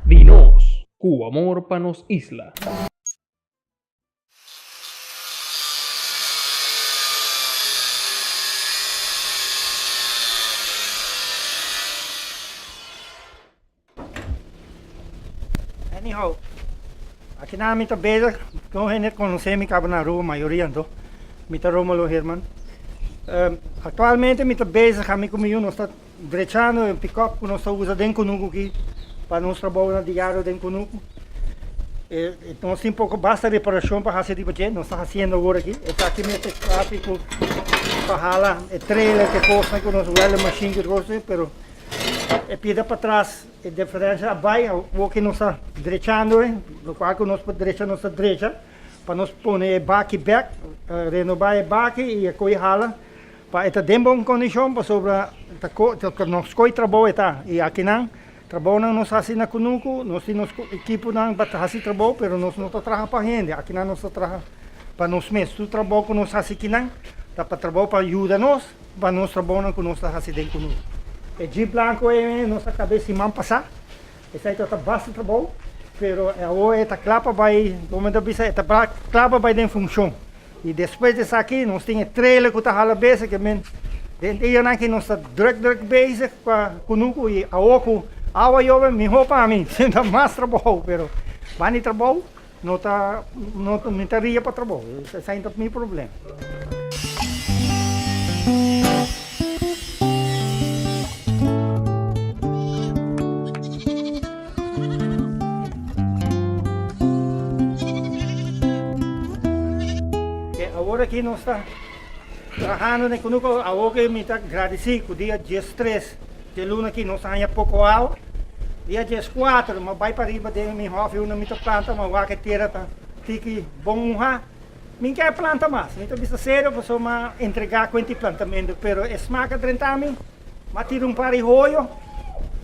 Di nos, ku amor pa nos isla. Anyhow, aki nan mi ta bezig, kon hende konosé mi kaba na Aruba, mayoria anto, mi ta Romulo Herman. Aktualmente mi ta bezig, ami ku mi yu nos ta drechando e pikòp ku nos ta usa den kunuku aki pa nos trabounan diario den kunuku. Nos tin poko basta reparashon pa hasi riba dje, nos ta hasiendo awor aki. Esaki mester kasi ku pa hala e trailer ku e kosnan ku nos welding machine ku e kosnan, pero e pida patras e diferensia a bai awor ku nos ta drechando e, lokual ku nos por drecha nos ta drecha pa nos pone e baki bèk, renobá e baki i e ko'i hala pa e ta den bon kondishon pasobra ta nos ko'i trabou e ta i akinan Trabounan nos hasi na kunuku, nos tin nos ekiponan pa hasi trabou, pero nos no ta traha pa hende, akinan nos ta traha pa nos mes. Tur trabou ku nos hasi kinan ta pa trabou pa yuda nos pa nos trabounan ku nos ta hasi den kunuku. E jeep blanku ei nos a kab'é siman pasá, esei tabata basta trabou, pero awor e ta kla pa bai, komo ta bisa, e ta kla pa bai den funshon. I despues di esaki nos tin e trailer ku ta hala bezig, ke men den dianan aki nos ta druk druk bezig pa kunuku i awor ku awa yobe mihó pa mi, ta mas trabou, pero banda di trabou no ta no mi ta ria pa trabou, esei ta mi problema. Awor aki nos ta trahando den kunuku, awor ki mi ta gradisí ku dia diestres di luna aki nos a haña poko awa. Dia dieskuater mi a bai pariba den mi hòfi unda mi ta planta, mi a wak e tera ta tiki bon muhá. Mi ke planta mas, mi ta bisa serio pasobra mi a entregá kuenti plantamentu, pero e smak a drenta mi. M'a tira un par di hoyo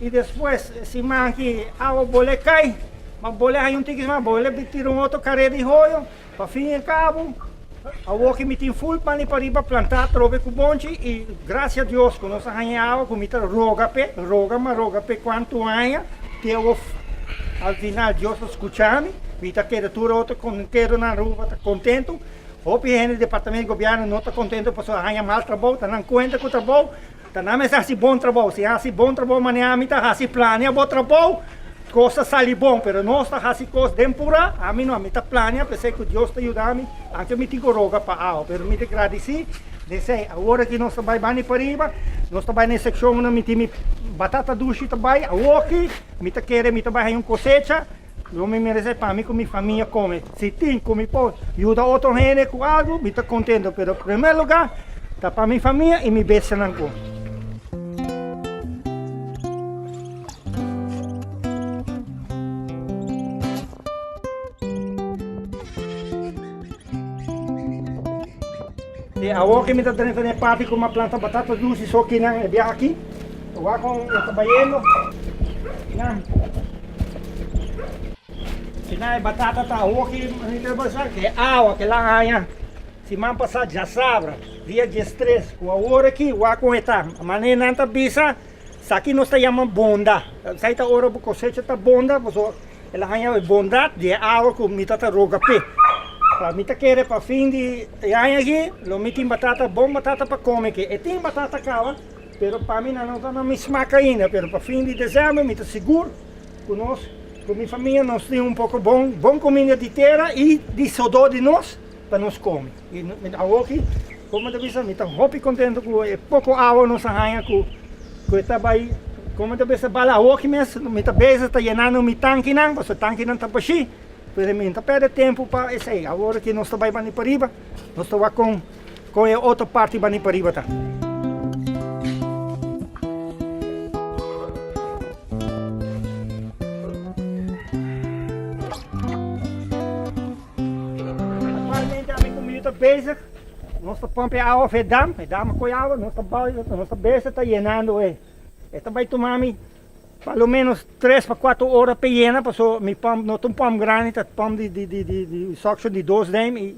y despues siman ki awa bole cay, m'a bole haña un tiki mas, bole tira un otro caré di hoyo, pa fin y cabo awor ki mi tin full pan di pariba planta atrobe cu bonchi y gracias a Dios cu nos a haña awa cu mi ta roga p'e, roga m'a roga p'e cuanto aña te awor al final Dios a scucha mi, mi ta keda tur otro kero na Aruba ta contento. Hopi hende di departamento di gobierno no ta contento pasobra a haña mal trabou, ta nan cuenta cu trabou, ta nan mester haci bon trabou, si haci bon trabou manera ami ta haci plania bo trabou, cos ta sali bon, pero nos ta haci cos den pura, ami no, ami ta plania p'esey cu Dios ta yuda mi, anke mi tin cu roga pa awa, pero mi ta gradici di esey. Awor aki nos ta bay bani pariba, nos ta bay na e seccion unda mi tin mi batata dushi ta bay, awoki mi ta kere mi ta bay haña un cosecha, Lo mi merece pa mi cu mi famia come. Si tin cu mi por yuda otro hende cu algo, mi ta contento, pero primer lugar ta pa mi famia y mi bestianan come. E awor cu mi ta drenta den e parti cu mi a planta batata dulce so kinan e biaha aki. Wak con e ta bayendo. Nan. Kina e batata ta hoki mi ta bisa ke awa ke la haña siman pasa djasabra dia diestres ku awor aki wak kon e ta mane nan ta bisa saki nos ta yama bonda esei ta ora bo kosecha ta bonda pasobra el a haña e bondat di e awa ku mi ta ta roga p'e pa mi ta kere pa fin di e aña aki lo mi tin batata bon batata pa kome ke e tin batata kaba. Pero pa mi nan no ta na mi smak ainda, pero pa fin di december mi ta sigur cu nos, cu mi famia nos tin un poco bon, bon cuminda di tera y di sodó di nos pa nos come. Y awoki, como mi ta bisa, mi ta hopi contento cu e poco awa nos a haña cu cu e ta bay, como mi ta bisa, bala awoki mes mi ta bezig ta yenando mi tankinan, pasobra e tankinan ta bashí, pero mi no ta perde tempo pa esey. Awor aki nos ta bay bani pariba, nos ta wak con. Kon e otro parti bani pariba ta? Actualmente ami ku mi ta bezig, nos ta pump e awa for e dam, e dam a koe awa, nos ta nos ta bezig ta yenando e. E ta bai tuma mi pa lo menos tres pa cuatro ora pa yena paso mi pump no ta un pump grandi ta pump di di di di di suction di dos duim y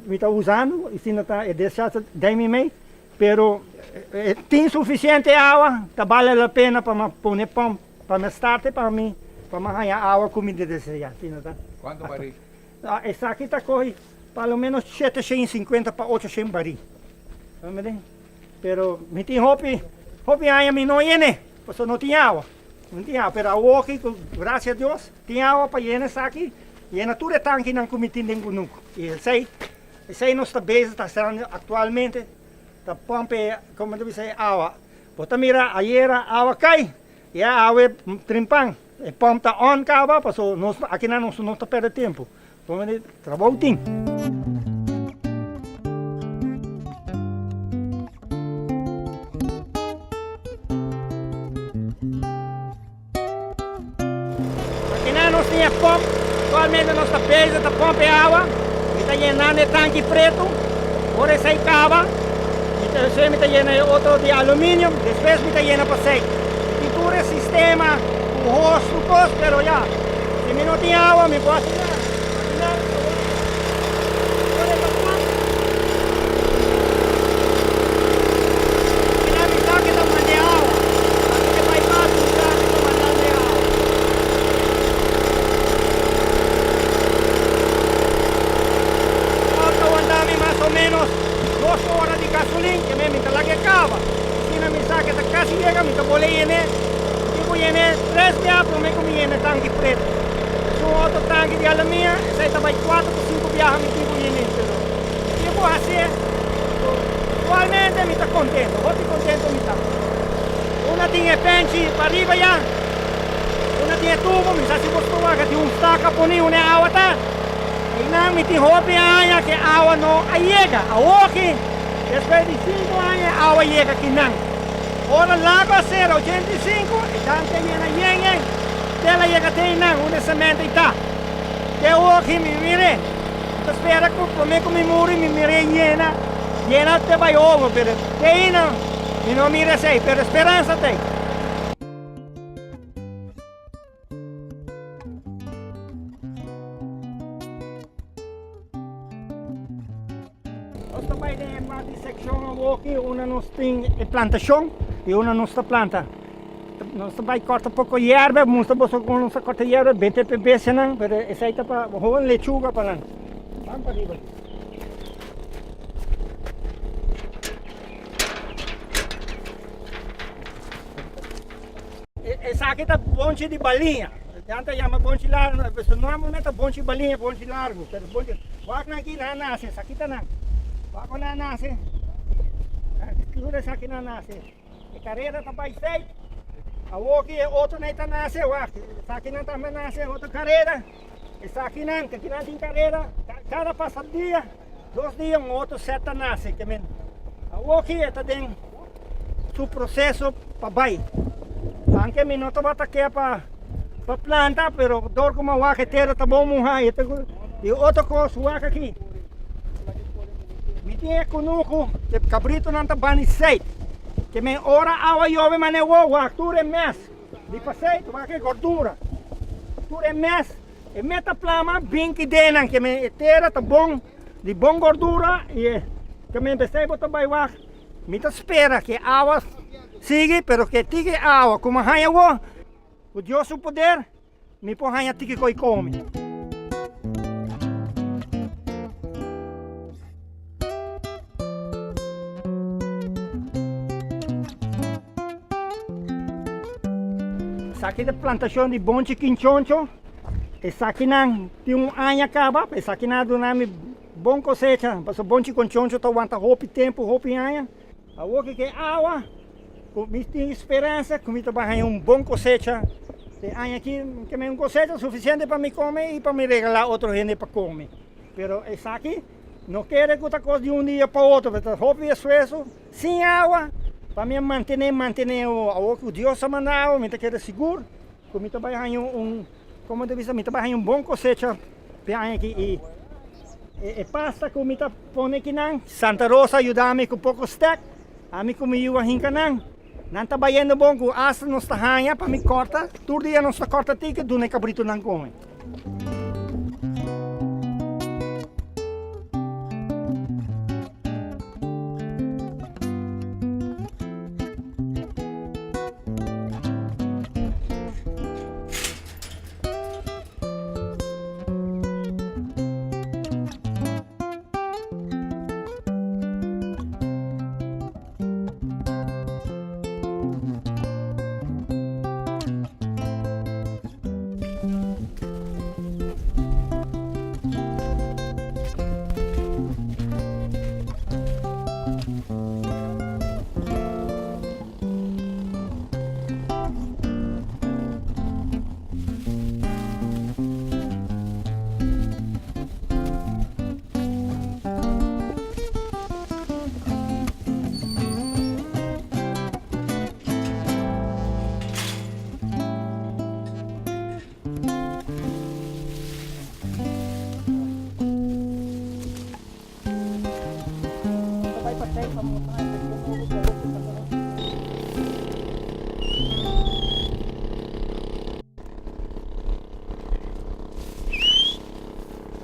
mi ta usando y si no ta e discharge ta duim y mei pero e tin suficiente awa ta bale la pena pa mi pone pump pa mi starte pa mi pa mi haya awa cu mi ta desea si no ta. Cuanto baril? Esaki ta coge pa lo menos 750 pa 800 baril. Pero mi tin hopi, hopi aña mi no yene, pasobra no tin awa. No tin awa, pero awoki ku gracia Dios tin awa pa yena esaki, yena tur e tankinan ku mi tin den kunuku. I esei, esei nos ta bezig ta haciendo aktualmente, ta pump e, komo ta bisa, e awa. Bo ta mira ayera awa kai, ya awe trimpan, e pump ta on kaba, pasobra nos akinan nos no ta perde tempu. Trabou tin. Akinan nos tin e pòmp. Aktualmente nos ta bezig ta pòmp e awa. Mi ta yenando e tanki pretu. Ora esei kaba, mi ta esei mi ta yena e otro di aluminium. Despues mi ta yena pa sei. Mi tin tur e sistema ku hos, tur kos, pero ya. Si mi no tin awa mi por hasi nada. Asina ora e ta pam. Asina mi sa ke ta manda e awa. Anto ke bai pas mi sa ke ta mandando e awa. Pam ta wanta mi mas o menos dos ora di gasolin ke mi ta laga e kaba. Asina mi sa ke ta kasi yega mi ta bole yene. Tin ku yene tres bia prome ku mi yene tanki pretu. Esun otro tanki di alamia, esei ta bai kuater ku sinku biaha mi tin ku yene. Pero mi tin ku hasié. So, aktualmente mi ta kontento, hopi kontento mi ta. Una tin e penchi pariba ya, una tin e tubo, mi sa si bo por wak tin un staka poni unda e awa ta. Einan mi tin hopi aña ku e awa no a yega. Awoki, despues di sinku aña e awa yega kinan. Ora lago a sera 85, e dam ta yena yen yen, te el a yega te einan unda e semento ei ta. Te awoki mi mir'é. Mi ta spera ku promé ku mi muri mi mir'é yena, yena te bai over, pero te einan mi no mira esei, pero speransa ta ei. Nos ta bai den e parti sekshon awoki unda nos tin e plantashon i unda nos ta planta. Nos ta bai kòrta poko yerba, mustra boso kon nos ta kòrta yerba, bete pa e bestianan, pero esei ta pa hopi lechuga pa nan. Ban pa riba. Esaki ta bonchi di baliña. Nan ta yama bonchi largu, su nomber ta bonchi baliña, bonchi largu. Pero bonchi, wak nan aki nan a nase, esaki ta nan. Wak ku nan a nase, tur esaki nan a nase. E karera ta bai straight. Awoki e otronan ta nase, wak, esakinan tambe a nase, otro karera. Esakinan, ke kinan tin karera, kada pasa dia, dos dia un otro set ta nase. Ke men, awoki e ta den su proseso pa bai. Anke mi no tabata ke pa pa planta, pero dor ku mi a wak e tera ta bon muha i i otro kos wak aki. Mi tin e kunuku, e kabritonan ta bani seit. Ke men ora awa yobe mane wou wak tur e mes di paseit wak e gordura. Tur e mes, e meta plama bin ki denan ke men e tera ta bon di bon gordura i e ke men besei bo ta bai wak. Mi ta spera ku e awa sigui, pero ku e tiki awa ku mi haña awor, ku Dios su poder, mi por haña tiki koi komi. Esaki ta plantashon di bonchi kinchoncho. Esakinan tin un aña kaba, esakinan a duna mi Bon kosecha, pasobra bonchi kon choncho ta wanta hopi tempu, hopi aña. Awor ku ke awa, ku mi tin speransa ku mi ta bai haña un bon kosecha e aña aki, ke un kosecha sufisiente pa mi kome i pa mi regalá otro hende pa kome. Pero esaki no kere ku ta kos di un dia pa otro, ta hopi esfuerso, sin awa, pa mi a mantené, mantené. Awor ku Dios a manda awa, mi ta keda sigur ku mi ta bai haña un, komo ta bisa, mi ta bai haña un bon kosecha. Pe aña aki i e pasta ku mi ta pone kinan. Santa Rosa a yuda mi ku poko stek, ami ku mi yu a hinka nan. Nan ta bayendo bon ku asta nos ta haña pa mi kòrta. Tur dia nos ta kòrta tiki duna e kabritonan kome.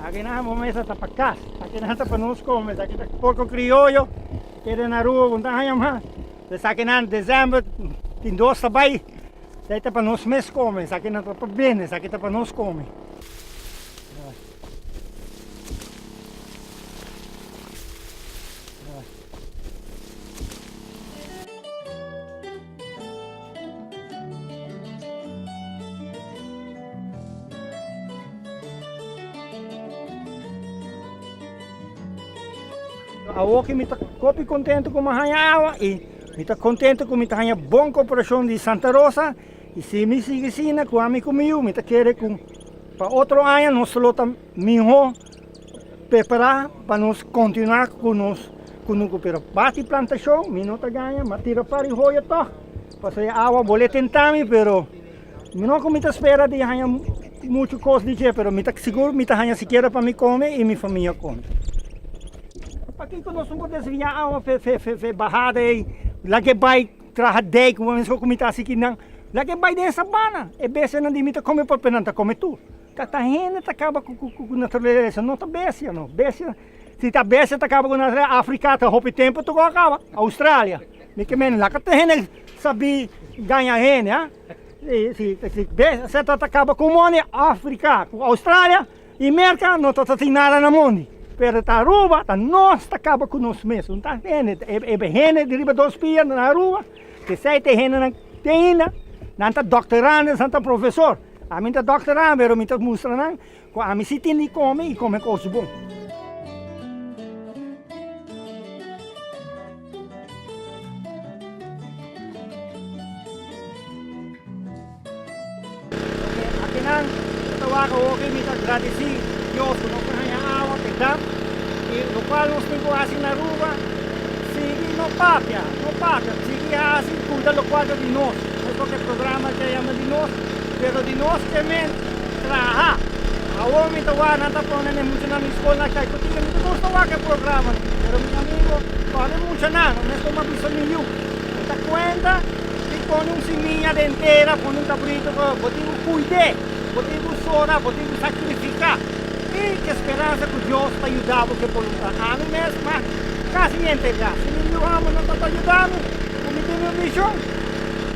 Aki nan bo mesa ta pa kas, aki nan ta pa nos kome, esaki ta porko krioyo, keda na Aruba bo no ta haña mas, esaki nan desember tin dos ta bai, esaki ta pa nos mes kome, esaki no ta pa bende, esaki ta pa nos kome. Awoki mi ta kopi kontento ku mi a haña awa i mi ta kontento ku mi ta haña bon koperashon di Santa Rosa i si mi sigui asina ku ami ku mi yu mi ta kere ku pa otro aña nos lo ta mihó prepará pa nos kontinuá ku nos kunuku pero bati plantashon mi no ta gaña mi a tira par di hoyo tòg pasobra e awa bole tenta mi pero mi no ku mi ta spera di haña muchu kos di dje pero mi ta sigur mi ta haña sikiera pa mi kome i mi famia kome. Pakiko nos no por desviá awa fe bahada ei laga e bai traha dijk ku mi ta hasi kinan laga e bai den sabana e bestianan di mi ta kome papia nan ta kome tur. Ta ta hende ta kaba ku ku naturalesa no ta bestia no bestia si ta bestia ta kaba ku naturalesa Afrika ta hopi tempo toko a kaba Australia mi ke men laka ta hende sabi gaña hende ha si si bestia ta ta kaba ku mondi Afrika ku Australia i Merka no ta ta tin nada na mondi pero ta Aruba ta nos ta kaba ku nos mes no ta hende e hende di riba dos pia na Aruba esei ta e hendenan te ainda nan ta doktorandes nan ta profesor. Ami ta dòkter a, pero mi ta mustra nan ku ami si tin di kome i kome kos bon. Akinan ta wak hopi mi ta gradisí Dios ku nos ta haña awa p'e dam i lokual nos tin ku hasi na Aruba sigui no papia, no papia, sigui hasi kuida lokual ta di nos. Nos loke programa ke a yama di nos. Pero di nos ke men traha. Awor mi ta wak nan ta pone ne muchanan di skol na Caicotinga. Mi ta gusta wak e programa ni. Pero mi amigo, kòrda e muchanan, no mes tuma bisa mi yu. Mi ta kuenta di pone un simia den tera, pone un kabrito, bo tin ku kuid'é, bo tin ku sora, bo tin ku sakrifiká. I ke speransa ku Dios ta yuda bo ke boluntat. Ami mes ma kasi entregá. Si mi yu amo no ta ta yuda mi, ku mi tin mi vishon.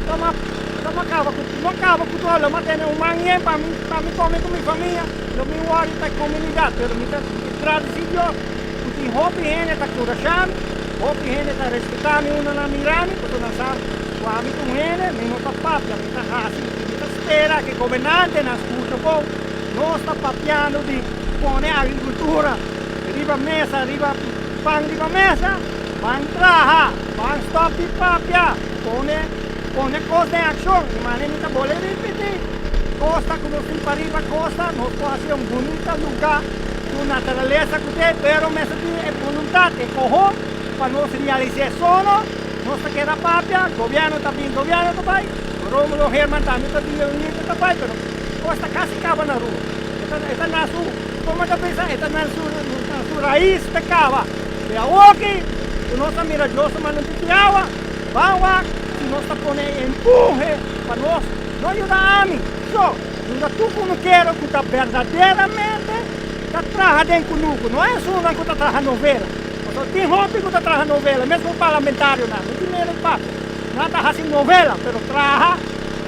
Toma toma kaba ku no kaba ku tur lo mi a tene un man yen pa mi pa mi kome ku mi famia lo mi wòri ta komunidat pero mi ta gradisi Dios ku tin hopi hende ta kurashá mi hopi hende ta respetá mi unda nan mira mi pasobra nan sa ku ami ta un hende mi no ta papia mi ta hasi i mi ta spera ku e gobernantenan skucha bon nos ta papiando di pone agrikultura riba mesa riba pan riba mesa ban traha ban stòp di papia. Pone pone kos den akshon. I mane mi ta bole ripití, Kosta ku nos tin pariba kosta, nos por hasi un bunita lugá ku naturalesa ku te, pero mester tin e boluntat, e kohon pa nos realis'é. Sono nos ta keda papia, gobièrnu ta bin, gobièrnu ta bai, Rómulo Herman tambe ta bin, Leonito ta bai, pero kos ta kasi kaba na rua. E ta e ta na su, komo ta bisa, e ta na su na su rais ta kaba. I awoki ku nos a mira Dios ta manda un tiki awa. Ban wak, si nos ta pone e empuhe pa nos no yuda ami so, yuda tur kunukero ku ta berdaderamente ta traha den kunuku, no esunnan ku ta traha novela. Pasobra tin hopi ku ta traha novela, mesmu parlamentarionan, no tin miedu di papia. Nan ta hasi novela, pero traha,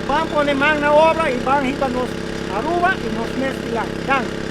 ban pone man na obra i ban hiba nos Aruba i nos mes dilanti. Danki.